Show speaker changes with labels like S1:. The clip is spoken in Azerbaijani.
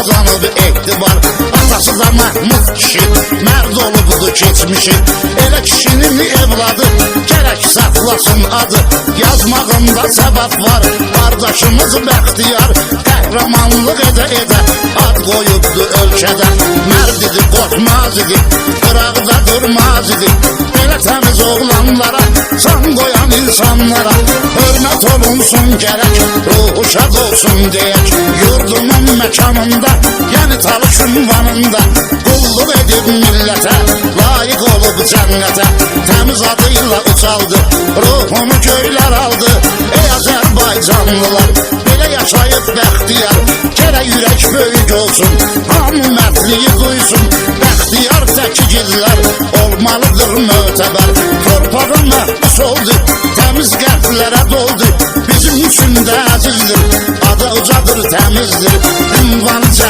S1: qazanıb etibar. Atası da Mahmud kişi, mərd olubdu keçmişi. Elə kişinin evladı, gərək saxlasın adı. Yazmağında səbəb var, qardaşımız Bəxtiyar. Qəhrəmanlıq edə-edə ad qoyubdu ölkədə. Mərd idi, qorxmaz idi, qıraqda durmaz idi. Belə təmiz oğlanlara, can qoyan insanlara hörmət olunsun gərək, ruhu şad olsun deyək. Yurdumun məkanında, yəni Talış ünvanında qulluq edib millətə, layiq olub cənnətə. Təmiz adıyla ucaldı, ruhunu göylər aldı. Ey Azərbaycanlılar, belə yaşayıb Bəxtiyar. Gərək ürək böyük olsun, hamı mərdliyi duysun. Bəxtiyar tək igidlər olmalıdır mötəbər. Torpağa məhbus oldu, təmiz qəlblərə doldu. Bizim üçün də əzizdir, adı ucadır, təmizdir. Ünvanı